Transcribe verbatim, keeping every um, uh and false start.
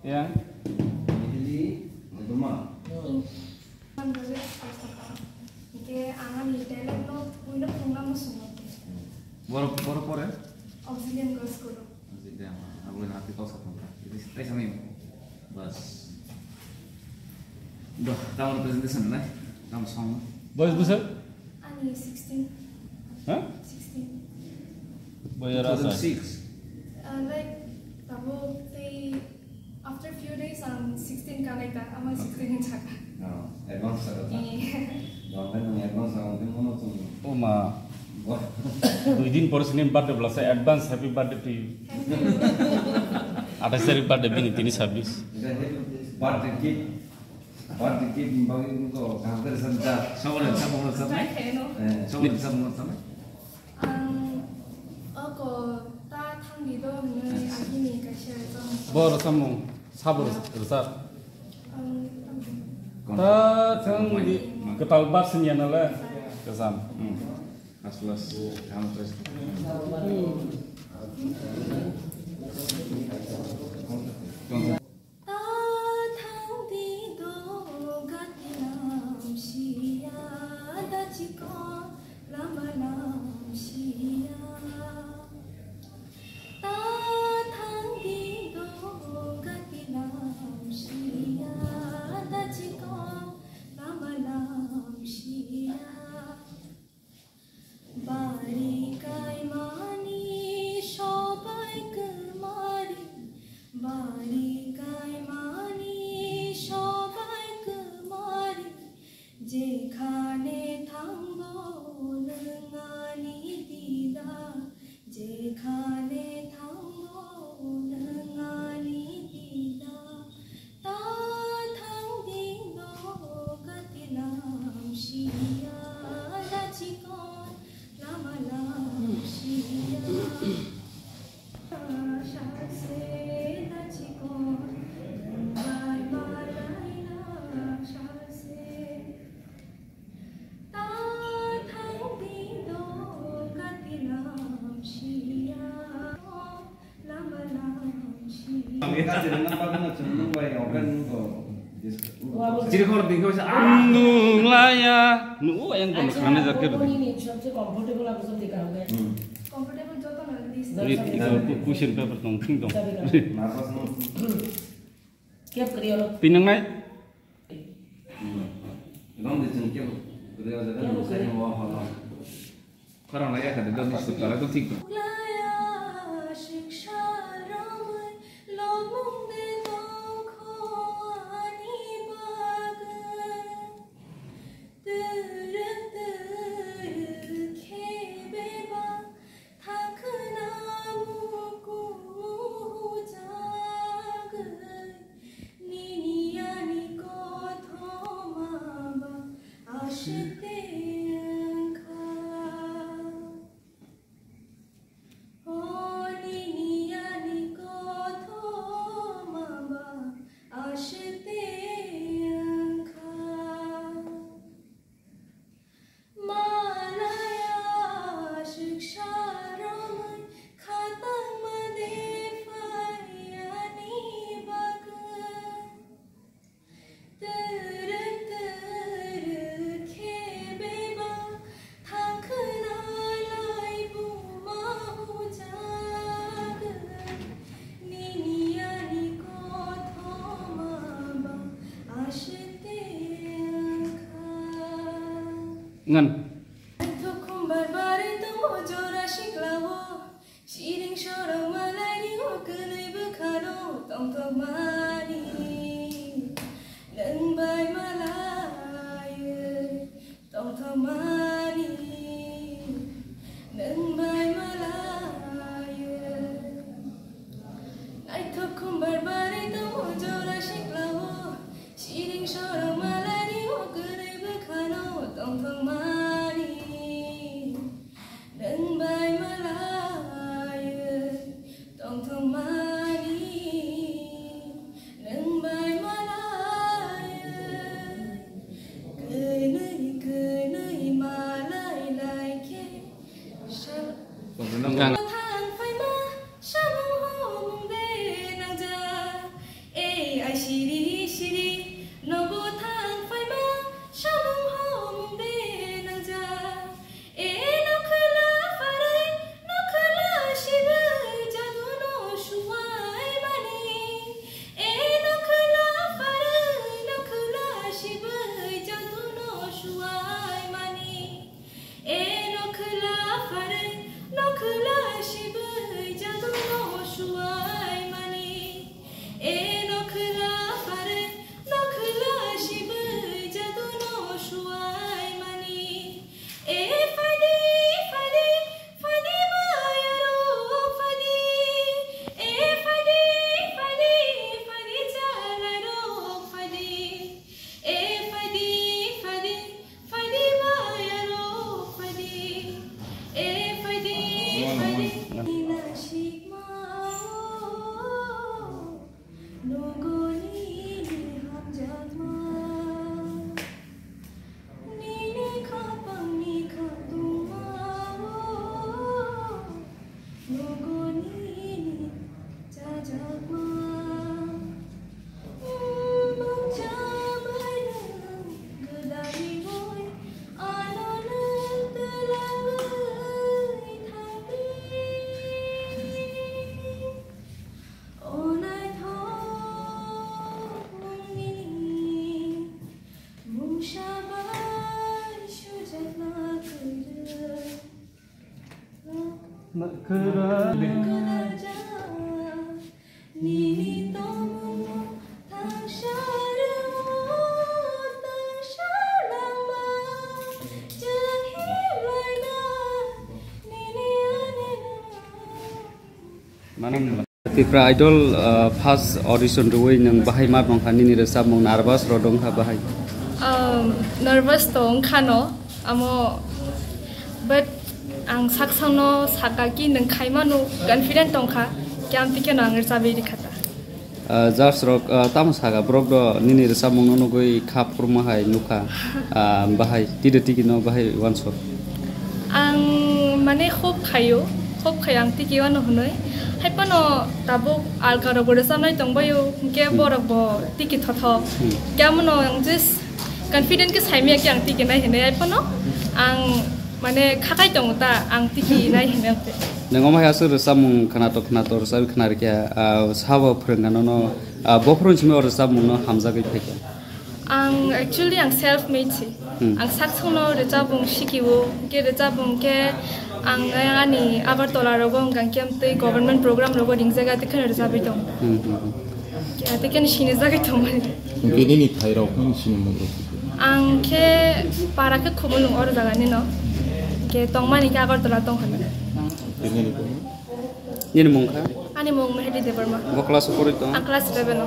Ya. Ini, ini rumah. Hingke ang ani talent no buino phunukna muchungo. Boro, boro pore? Auxilium Girls School. Auxilium, abo na hati kau satu. Ini try sami. Bas. Doh, tamo presentation nai. Tamo song. Boys busel? Ani sixteen. Hah? Sixteen. Boy era sa. Two thousand six. Uh, like, tabo tei after few days ang sixteen kanai ta, ama sixteen hin chaka. Oh, advance chaka ta. Eh. Dong kan nang advance ang kan mono tum. Oh ma. Wah. Dui din pore sini birthday bla sa advance happy birthday to you. Thank you. Athais tarik birthday bini tini sabis. Birthday gift. Birthday gift ni bagwi wngkha kaham khe rwchapjak. Sobo rwchapmung rwchapnai? Try khaino. Eh, sobo rwchapmung rwchapnai? Ang oko ta thangdi do hwnwi agini kaisa rwchapmung. Bo rwchapmung, sabo rwchap. Ang, ang. Ta thangdi kwtal bar siniya nale. Kwcham. Hmm. Last, last, kaham khe. Ta thangdi do gati lam siya, da chikon lama lam siya. Ta thangdi do gati lam siya, da chikon lama lam siya. Bari kaimani sobai kwmari, bari kaimani sobai kwmari, jekhane thango nwng ani dida, jekhane thango nwng ani dida. Ta thangdi do gati lam siya, da chikon lama lam siya. Sharse da chikon, bai bai lai na sharse. Ta thangdi do gati lam siya. Chiri khor dingkhe bisa, ah! Nung laya. Nung yang kono khana jar khe rwdi. Comfortable joto na dis. Ri, iko ku-, question paper tong, thing tong. Pinang nai? Khorang lai ya kha de, doni sukara to thik tong. Nini ani kothoma ba ashte wngkha. O nini ani kothoma ba ashte wngkha. Malaya aswk saromwi khatangma de phai ani bagwi. Twrwk twrwk khe bebak thangkhwna lai buma hujagwi. Nini ani kothoma ba ashte wngkha. Ngan. Naithok khumbar barwi tongo jora siklao, siring sorong malai rio kwnwi bwkhano tongthokmani. Nwng bai malaiwi tongthokmani, nwng bai malaiwi. Naithok khumbar barwi tongo jora siklao, siring sorong malai rio kwnwi bwkhano tongthokmani. Nwng bai malaiwi tongthokmani, nwng bai malaiwi kwnwi kwnwi ma Nini tongmung thangsarao thangsarlangma, chwng himlaina nini ani nang. Manam Tipra Idol, uh, first audition rwui nwng bahai ma tongkha, nini rwchapmung nervous rok dongkha bahai? Um, nervous to wngkha no, amo, but ang saksano saka ki nwng khaimano confident tongkha, khe amtwi kheno ang rwchabwi rikha ta. Uh, judge rok, uh, tamo saka borok do nini rwchapmung no nugui kha phurma hai nukha, uh, bahai tide tiki no bahai wansok. Ang mane hope khayo, hope khayo ang tiki wano hwnwi. Hai phano tabuk alka rok bo rwchabnai tongbaio, hwnkhe Hmm. borok bo tiki thothok. Hmm. Khe amono ang just confident khe saimaya khe ang tiki nai hwnwi. Hai phano ang mane khakai tongo ta, ang tiki nai hwnwi ang tei. Nwng omo hai aswk rwchapmung khwnatok khwnatok rwchabwi khwnarikha, ah, sabo phwrwngkha nono, ah, bophuru simi o rwchapmung no hamjagwi phaikha? Ang actually ang self made si. Hmm. Ang saksongno rwchapmung sikio, hwnkhe rwchapmung khe ang ani Agartala rogo hwnkha khe amtwi government program rogo ringjaga tei kheno rwchabwi tong. Hmm, hmm, hmm. Khe tei kheno sinijagwi tongmani. Hwnkhe nini phairok nini sinimung rok? Ang khe para khe Khumulwng oro jaga nino. Khe tongmani khe Agartala tong hwnwi. Hwnkhe nini bumo? Nini mung kha? Ani mung Mehdi Debbarma. Bo class o porwi tong? Ang class eleven o.